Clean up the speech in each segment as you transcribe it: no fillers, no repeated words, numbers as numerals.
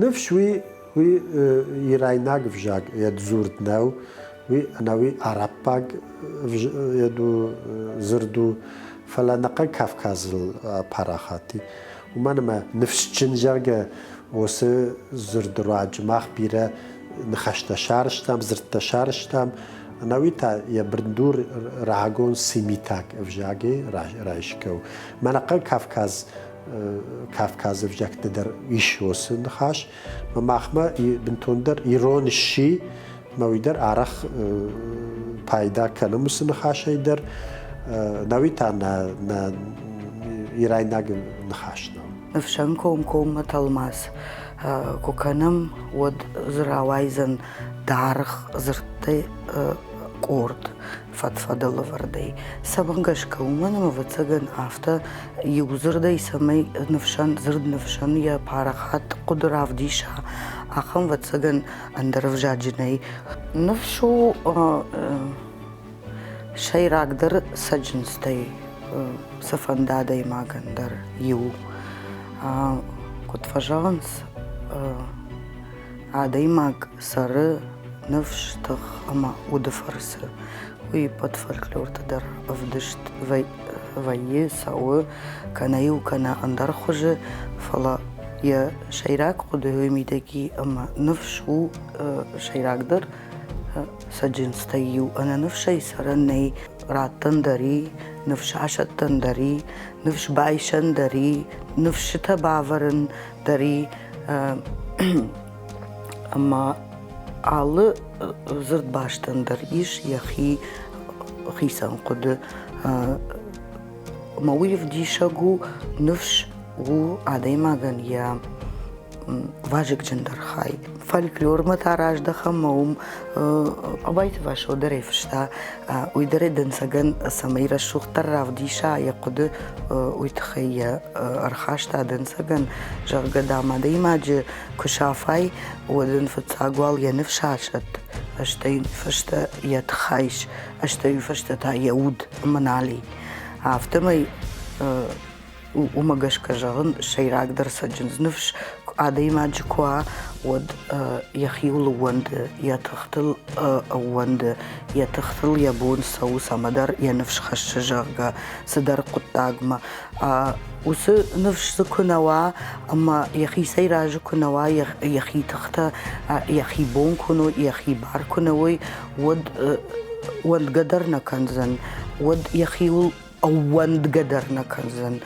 Ныфс уый, уый ирайнаг ӕвзаг йӕ дзурд нӕу, уый ӕнӕуи араббаг дзырд у, фӕлӕ ӕнӕхъӕн Кавказыл парахат и. Уымӕн ӕмӕ ныфсджын, зӕгъгӕ, уыцы дзырды руаджы мах бирӕ ныхӕстӕ сарӕзтам, дзырдтӕ сарӕзтам, ӕнӕуи та йӕ бындур рагон семитаг ӕвзагӕй райсгӕ у. Мӕнӕ Кавказ Кавказы ӕвзӕгты дӕр ис уыцы ныхас. Махмӕ бынтондӕр ирон сси, мӕ уый дӕр арӕх пайда кӕнӕм уыцы ныхасӕй дӕр. Науи та нӕ, нӕ ирайнаг ныхас нӕу. Ныфсӕн комкоммӕ тӕлмац куы кӕнӕм, уӕд дзы рауайдзӕн даргъ дзырдтӕй къорд фӕд-фӕдыл ӕвӕрдӕй. Цӕмӕн гӕсгӕ? Уымӕн ӕмӕ, ӕвӕццӕгӕн, афтӕ иу дзырдӕй цӕмӕй ныфсӕн, дзырд ныфсӕн йӕ парахат хъуыды равдиса, ахӕм, ӕвӕццӕгӕн, ӕндӕр ӕвзаджы нӕй. Ныфс у сӕйрагдӕр цӕджындзтӕй цыфӕнды адӕймагӕн дӕр иу. Куыд фӕзӕгъынц, адӕймаг цӕры ныфс, тых ӕмӕ уды фӕрцы. Уый ӕппӕт фольклорты дӕр ӕвдыст вӕййы, цӕуы кӕнӕ иу, кӕнӕ ӕндӕр хуызы, фӕлӕ йӕ сӕйраг хъуыды уый мидӕг и ӕмӕ ныфс у сӕйрагдӕр цӕджындзтӕй иу. Ӕнӕ ныфсӕй цӕрӕн нӕй, раттӕн дӕр и, ныфс асӕттӕн дӕр и, ныфс байсӕн дӕр и, ныфсытӕ бавӕрын дӕр и. Ӕмӕ алы дзырдбастӕн дӕр ис йӕхи хицӕн хъуыды. Ӕмӕ уый ӕвдисӕг у, ныфс у адӕймагӕн йӕ вазыгджындӕр хай. Фольклормӕ та раздӕхӕм ӕмӕ уым Абайты Васо дӕр ӕй фыста, уый дӕр ӕй дӕнцӕгӕн цӕмӕй рӕсугъддӕр равдиса йӕ хъуыды, уый тыххӕй йӕ ӕрхаста дӕнцӕгӕн, зӕгъгӕ, дам, адӕймаджы куы сафай, уӕд ын фыццаг уал йӕ ныфс асӕтт, стӕй фӕстӕ йӕ тых айс, стӕй фӕстӕ та йӕ уд ӕмӕ нал и. Афтӕмӕй уымӕ гӕсгӕ зӕгъын, сӕйрагдӕр цӕджындз ныфс адӕймаджы куы уа, уӕд йӕхиуыл ӕууӕнды, йӕ тыхтыл ӕууӕнды, йӕ тыхтыл йӕ бон цӕуы цӕмӕдӕр йӕ ныфс хӕссы, зӕгъгӕ, цыдӕр хъуыддагмӕ. Уыцы ныфс дзы куы нӕ уа ӕмӕ йӕхицӕй разы куы нӕ уа, йӕхи тыхтӕ йӕхи бон куы нӕ уой, йӕхи бар куы нӕ уой, уӕд уӕндгӕ дӕр нӕ кӕндзӕн, уӕд йӕхиуыл ӕууӕндгӕ дӕр нӕ кӕндзӕн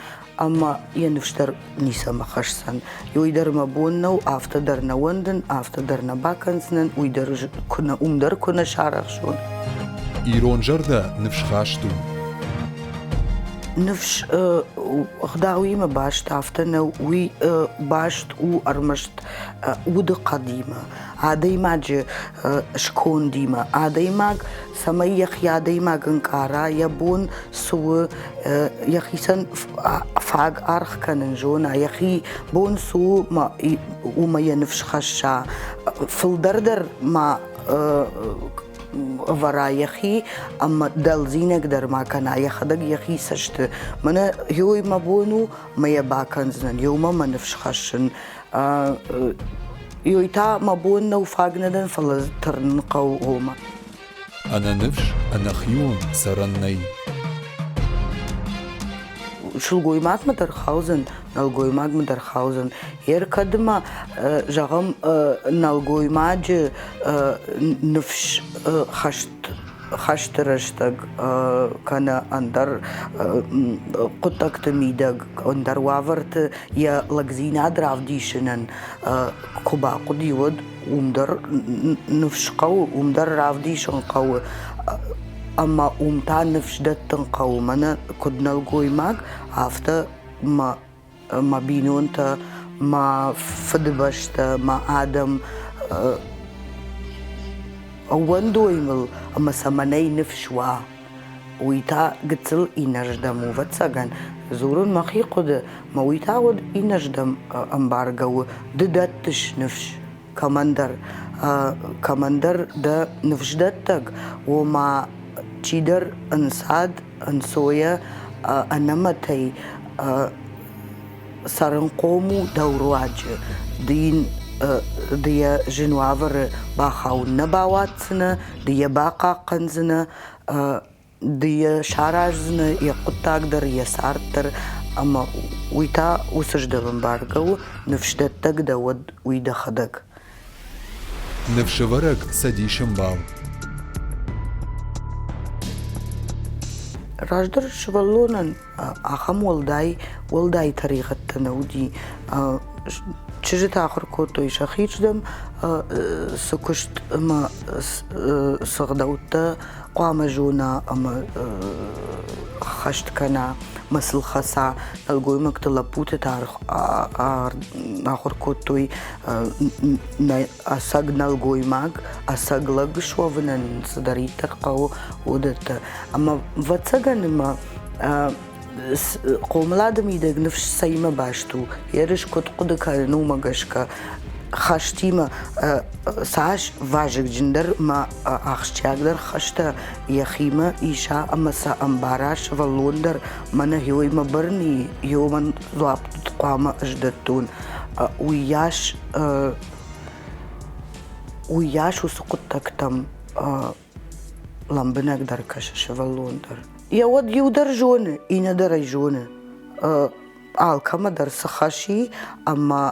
ӕмӕ йӕ ныфс дӕр ницӕмӕ хӕсдзӕн. Уый дӕр мӕ бон нӕу, афтӕ дӕр нӕ уӕндын, афтӕ дӕр нӕ бакӕндзынӕн, уый дӕр куы нӕ, уым дӕр куы нӕ сарӕхсон. Ирон зӕрдӕ ныфсхаст у. Ныфс ӕгъдауимӕ баст афтӕ нӕу, уый баст у ӕрмӕст удыхъӕдимӕ, адӕймаджы скондимӕ. Адӕймаг цӕмӕй йӕхи адӕймаг ӕнкъара, йӕ бон цы у, йӕхицӕн фаг аргъ кӕнын зона, йӕхи бон цы у, уымӕ йӕ ныфс хӕсса. Фылдӕр дӕр ма ӕвӕра йӕхи ӕмӕ дӕлдзинӕг дӕр ма кӕна йӕхӕдӕг йӕхи цӕсты. Мӕнӕ ёй мӕ бон у, мӕ йӕ бакӕндзынӕн, еумӕ мӕ ныфс хӕссын. Ёй та мӕ бон нӕу фаг нӕ дӕн, фӕлӕ тырнын хъӕуы ома. Ӕнӕныфс, ӕнӕхион цӕрӕн нӕй. Сылгоймагмӕ дӕр хаудзӕн, нӕлгоймагмӕ дӕр хаудзӕн. Ӕркӕд ма, зӕгъӕм, нӕлгоймаджы ныфс хӕст хӕсты рӕстӕг кӕнӕ ӕндӕр хъуыддӕгты мидӕг, ӕндӕр уавӕрты йӕ лӕгдзинад равдисынӕн куы бахъуыди, уӕд уым дӕр ныфс хъӕуы, уым дӕр равдисын хъӕуы ӕмӕ уым та ныфс дӕттын хъӕуы. Мӕнӕ куыд нӕлгоймаг, афтӕ мӕ мӕ бинонтӕ, мӕ фыдыбӕстӕ, мӕ адӕм ӕууӕндой мыл ӕмӕ сӕ мӕнӕй ныфс уа. Уый та гыццыл иннӕрдӕм у, ӕвӕццӕгӕн. Дзурын мӕхи хъуыды, мӕ уый та уӕд иннӕрдӕм ӕмбаргӕ у. Ды дӕттыс ныфс кӕмӕндӕр, кӕмӕндӕр дӕ ныфсдӕттӕг, ома чидӕр ӕнцад, ӕнцойӕ, ӕнӕмӕтӕй цӕрынхъом у дӕу руаджы. Ды йын Ды йӕ зын уавӕры бахауын нӕ бауадздзынӕ, ды йӕ бахъахъхъӕндзынӕ, ды йӕ сараздзынӕ йӕ хъуыддаг дӕр, йӕ цард дӕр, ӕмӕ уый та уыцы здӕм ӕмбаргӕ у, ныфсдӕттӕг дӕ уӕд уый дӕхӕдӕг. Ныфсӕвӕрӕг цӕдисы мбал. Раздӕр сывӕллонӕн ахӕм уӕлдай уӕлдай тӕригъӕдтӕ нӕ уыди. Чызджытӕ ахуыр кодтой сӕхирдӕм, цы куыст ӕмӕ цы гъдӕуттӕ хъуамӕ зона ӕмӕ хӕст кӕна, ӕмӕ сыл хӕца. Нӕлгоймӕгты лӕппуты та ахуыр кодтой ӕцӕг нӕлгоймаг, ӕцӕг лӕг суӕвынӕн цыдӕриддӕр хъӕуы, уыдӕттӕ. Ӕмӕ ӕвӕццӕгӕн ӕмӕ хъомылады мидӕг ныфс цӕимӕ баст у, ерыс куыд хъуыды кӕнын, уымӕ гӕсгӕ хӕстимӕ цас вазыгджындӕр ӕмӕ ахсджиагдӕр хӕстӕ йӕхимӕ иса ӕмӕ сӕ ӕмбара сывӕллон дӕр, мӕнӕ гъеуый мӕ бӕрны и, гъеуымӕн дзуапп хъуамӕ ӕз дӕттон, уыйас уыйас уыцы хъуыддӕгтӕм лӕмбынӕгдӕр кӕсы сывӕллон дӕр. Йӕ уӕд иу дӕр зоны, иннӕ дӕр ӕй зоны. Алкӕмӕ дӕр цы хӕс и, ӕмӕ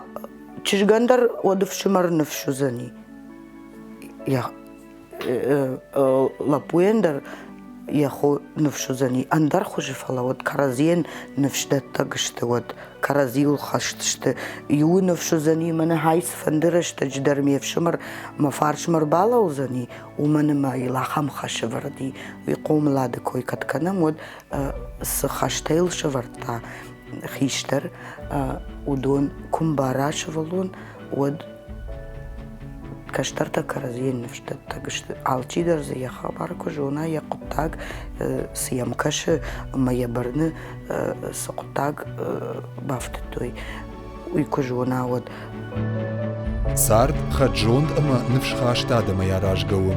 чызгӕн дӕр уӕд ӕфсымӕр ныфс уыдзӕни. Йӕ лӕппуйӕн дӕр йӕ хо ныфс уыдзӕни ӕндӕр хуызы, фӕлӕ уӕд кӕрӕдзийӕн ныфсдӕттӕг сты, уӕд кӕрӕдзиуыл хӕст сты. Иуы ныфс уыдзӕни, мӕнӕ хай цыфӕнды рӕстӕджы дӕр ме фсымӕр мӕ фарсмӕ ӕрбалӕудзӕни, уымӕн ӕмӕ йыл ахӕм хӕс ӕвӕрд и. Уый хъомылады кой кӕд кӕнӕм, уӕд цы хӕстӕ йыл сӕвӕрдта хистӕр, уыдон куы мбара сывӕллон, уӕд кӕстӕртӕ кӕрӕдзийӕн ныфсдӕттӕг сты. Алчидӕр дзы йӕ хабар куы зона, йӕ хъуыддаг цы йӕм кӕсы ӕмӕ йӕ бӕрны цы хъуыддаг бафтыдтой, уый куы зона, уӕд. Цард хӕд-зонд ӕмӕ ныфсхаст адӕмӕй аразгӕ у.